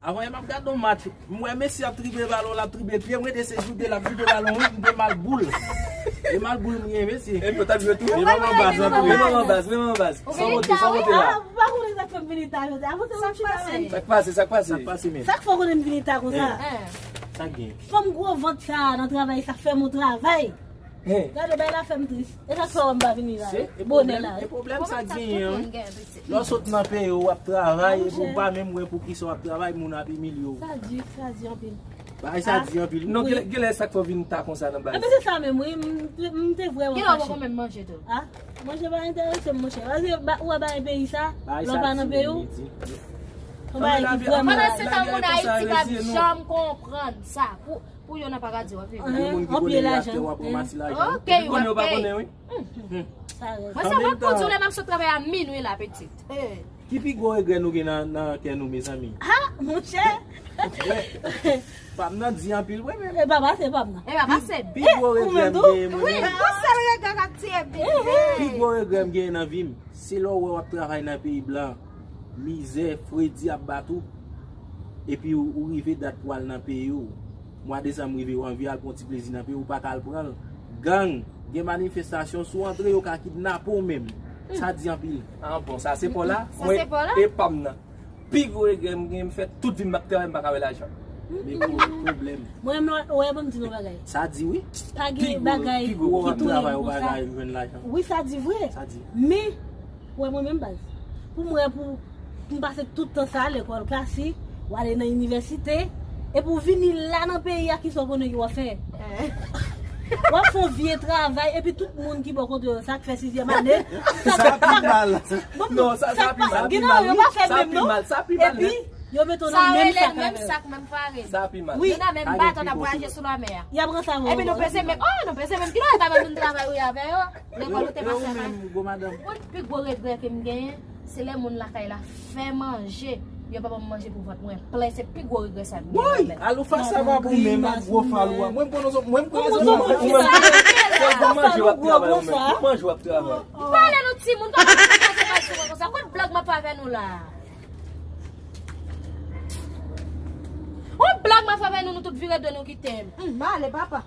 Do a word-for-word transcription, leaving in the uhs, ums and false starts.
Avan yè m ap gade yon match, m wè Messi ap drible balon, l ap drible pye, m rete se joute, l ap joute balon, wi, m te mal boul. E mal boul m gen, mesye. Epi yo t ap jwe tou. E manman baz nan tou. E manman baz, e manman baz. San monte, san monte la. Ah, ou pa konnen sa k fè m vini ta jodi a. Avan se yon chita menm. Sa k pase, sa k pase? Sa k pase menm? Sa k fè w konnen m vini ta konsa? Sa k gen? Fanm gwo vant sa nan travay sa fè m yon travay. Gade bay la fè m tris. E sa k fè w wè m pa vini la. Bonè la. E pwoblèm sa k genyen, wi. Lè w sot nan peyi w, w ap travay, epi w pa menm wè poukisa w ap travay, moun ap imilye w. Sa di, sa di anpil. Bagay sa di anpil. Non, genlè, genlè sa k fè w vin ta konsa nan baz. Ebyen se sa menm, wi. M, m te vrèman fache. Genlè w poko menm manje tou. Ah, manje pa enterese m, monchè. Paske ou wè bagay peyi sa, lè w pa nan peyi w, yon bagay ki vrèman. Pandan se tan moun Ayiti p ap janm konprann sa. Pou Pou yo nan paradi w ap viv. Gen moun ki konnen lè atè w ap ranmase lajan. Ok, w ap peye. Mwen se mwen k pou di w lè m ap sot travay a minwi la, pitit. Ki pi gwo regrè nou gen nan, nan kè nou, mezanmi? Ha, monchè. Pa m nan di anpil, wi, men. E pa pase pa m nan. E pa pase. Pi gwo regrè m genyen, mwen menm. Wi, yon sèl regrè k ap tiye m. Pi gwo regrè m genyen nan vi m, se lè w wè w ap travay nan peyi blan, mizè, fredi ap bat ou, epi ou, ou rive dat pou al nan peyi w. Mwa desanm rive, ou anvi al pran ti plezi nan peyi, ou pa ka al pran l. Gang, gen manifestasyon, si w antre, yo ka kidnape w menm. Sa di anpil. Ah, bon, sa se pa w la? Sa se pa w la? Mwen, e pa m nan. Pi gwo regrè m gen, m fè tout vi m ap travay, m pa ka wè lajan. Men gwo pwoblèm. Mwen menm, wè, ban m di nou bagay. Sa di wi. Pa gen bagay ki tou enk konsa. Pi gwo w ap travay, ou pa ka jwenn lajan. Wi, sa di vre. Sa di. Men, wè mwen menm baz. Pou mwen, pou, pou m pase tout tan sa, lekòl klasik, w ale nan inivèsite, epi w vini la nan peyi a, kisa w konnen ki w ap fè? W ap fè yon vye travay, epi tout moun ki bò kote w yo, sa k fè sizyèm ane, sa pi mal. Non, sa, sa pi mal. Gen nan yo pa fè menm non. Sa pi mal, sa pi mal. Epi, yo mete w nan menm sak avè yo. Sa pi mal. Wi. Nou nan menm bato n ap vwayaje sou lanmè a. Y ap ranse avè w. Epi nou peze menm, oh, nou peze menm. Ki lè w ta menm vin travay wi avè yo? Lekòl ou te pase a. Ou menm, gwo madanm. Bon, pi gwo regrè ke m genyen, se lè moun lakay la fè manje, yo pa ban m manje pou vant mwen plen, se pi gwo regrè sa m genyen. Woy! Alou fas sa pa pou menm ak gwo falou a. Mwen m konnen, mwen m konnen se manje w ap travay ou menm. Manje w ap travay. M pale nou timoun, kòman nou koze mal sou mwen konsa? Kot blag m ap fè avè nou la? Yon blag m ap fè avè nou, nou tout vire do nou kite m. M ale, papa.